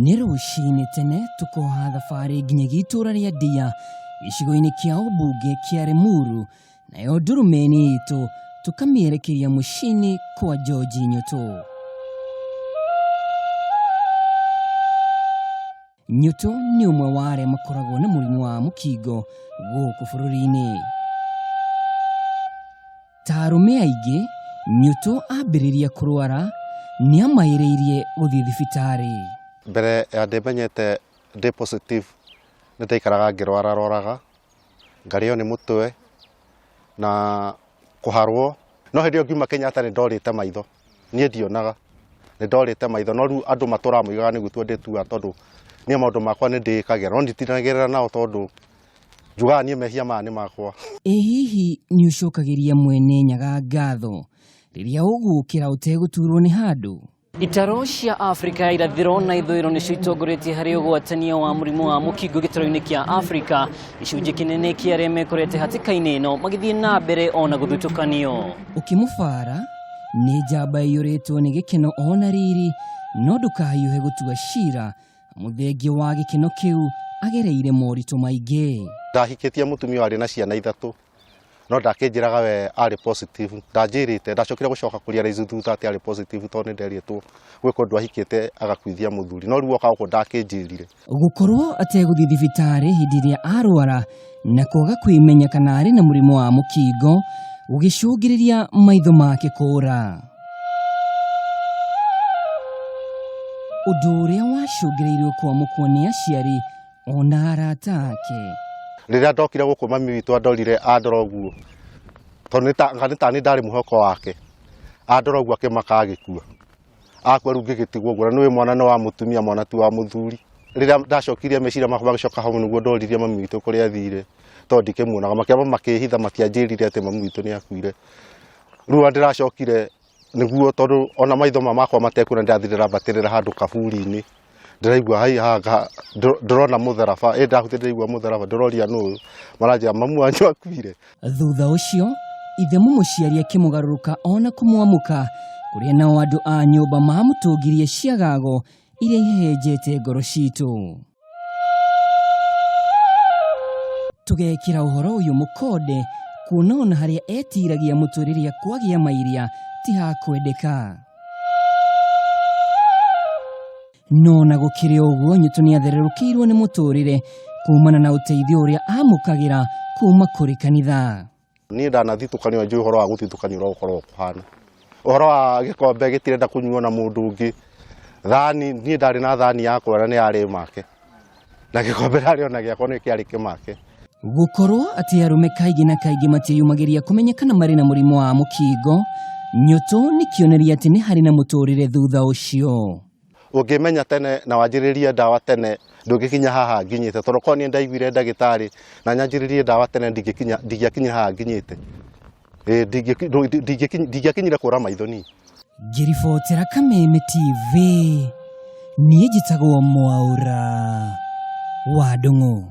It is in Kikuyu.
Nĩ rũcinĩ tene tũkoha thabarĩ nginyagia itũra rĩa Ndia gĩcigo-inĩ kĩa ũmbunge kĩa Limuru, nayo ndurumeni itũ tũkamĩerekeria mũciĩ-inĩ kwa George Nyũtũ. Nyũtũ nĩ ũmwe wa arĩa makoragwo na mũrimũ wa mũkingo gũkũ bũrũri-inĩ. Ta arũme aingĩ, Nyũtũ ambĩrĩria kũrwara nĩ amaĩrĩirie gũthiĩ thibitarĩ. Mbere ya ndĩmenyete ndĩ positive nĩ ndaikaraga ngĩrwararwaraga, ngarĩo nĩ mũtwe na kũharwo. No hĩndĩ ĩyo ngiuma Kenyatta nĩ ndorĩte maitho, niĩ ndionaga, nĩ ndorĩte maitho no rĩu andũ matũraga moigaga nĩ gũtua ndĩtuaga tondũ niĩ maũndũ makwa nĩ ndĩĩkagĩra no nditindanagĩrĩra nao tondũ njugaga niĩ mehia maya nĩ makwa. Ĩ hihi nĩ ũcokagĩria mwene Nyaga ngatho rĩrĩa ũgũkĩra ũtegũturwo nĩ handũ? Itaro cia Afrika ya irathĩro na ithũĩro nĩcio itongoretie harĩ ũgwatania wa mũrimũ wa mũkingo gĩtaro-inĩ kĩa Afrika. Gĩcunjĩ kĩnene kĩa arĩa mekorete hatĩka-inĩ ĩno magĩthiĩ na mbere ona gũthutũkanio. Ũkĩmũbaara nĩ njamba ĩiyũrĩtwo nĩ gĩkeno ona riri, no ndũkahiũhe gũtua cira mũthengia wa gĩkeno kĩu agereire moritũ maingĩ. Ndahikĩtie mũtumia warĩ na ciana ithatũ no ndakĩnjĩraga we arĩ positive, ndanjĩrĩte, ndacokire gũcoka kũ realize thutha atĩ arĩ positive tondũ nĩ nderĩtwo gwĩ kũndũ ahikĩte agakuithia mũthuri, no rĩu oka gũkũ ndakĩnjĩrire. Gũkorwo ategũthiĩ thibitarĩ hĩndĩ ĩrĩa arwara na kwaga kwĩmenya kana arĩ na mũrimũ wa mũkingo gũgĩcũngĩrĩria maitho make kũra. Ũndũ ũrĩa wacũngĩrĩirio kwamũkwo nĩ aciari ona arata ake. Rĩrĩa ndokire gũkũ mami witũ andorire andora ũguo, tondũ nĩ ta niĩ ndarĩ mwĩhoko wake, andora ũguo akĩmaka agĩkua. Akua rĩu ngĩgĩtigwo ũguo, na nĩũĩ mwana nĩ wa mũtumia, mwana ti wa mũthuri. Rĩrĩa ndacokirie meciria makwa magĩcoka hau nĩguo ndoririe mami witũ kũrĩa athire, tondũ ndikĩmuonaga, makĩamba makĩhitha matianjĩrire atĩ mami witũ nĩ akuire. Rĩu ona ndĩracokire nĩguo tondũ ona maitho ma makwa matekuona ndĩrathiĩ ndĩrambatĩrĩra handũ kaburi-inĩ, ndĩraigua hai haha ndĩrona mũtharaba, ĩ ndahutia ndĩraigua mũtharaba, ndĩroria nũ ũyũ, maranjĩra mamu wanyu akuire. Thutha ũcio ithe mũmũciari akĩmũgarũrũka ona kũmwamũka, kũrĩa nao andũ a nyũmba mamũtũngirie ciagago iria ihehenjete ngoro citũ. Tũgekĩra ũhoro ũyũ mũkonde kuona ona harĩa etiragia mũtwe rĩrĩa kwagĩa mairia ti hakwendeka. No na gũkĩrĩ ũguo Nyũtũ nĩathererũkĩirwo nĩ mũtũrĩre kumana na ũteithio ũrĩa amũkagĩra kuma kũrĩ kanitha. Niĩ ndanathitũkanio njũĩ ũhoro wa gũthitũkanio ũrĩa gũkoragwo kũhana. Ũhoro wa gĩkombe gĩtirenda kũnyuo na mũndũ ũngĩ. Thani, niĩ ndarĩ na thani yakwa na nĩ yarĩ make. Na gĩkombe ndarĩ ona gĩakwa nĩ kĩarĩ kĩmake. Gũkorwo atĩ arũme kaingĩ na kaingĩ matiĩyumagĩria kũmenya kana marĩ na mũrimũ wa mũkingo, Nyũtũ nĩ kĩonereria atĩ nĩ harĩ na mũtũrĩre thutha ũcio. Ũngĩmenya tene na wanjĩrĩrie ndawa tene ndũngĩkinya haha nginyĩte, tondũ korwo niĩ ndaiguire ndagĩtarĩ na nyanjĩrĩrie ndawa tene ndingĩakinya haha nginyĩte. Ndingĩakinyire kũra maitho niĩ. Ngĩribotera Kameme TV, niĩ njĩtagwo Mwaũra wa Ndung'u.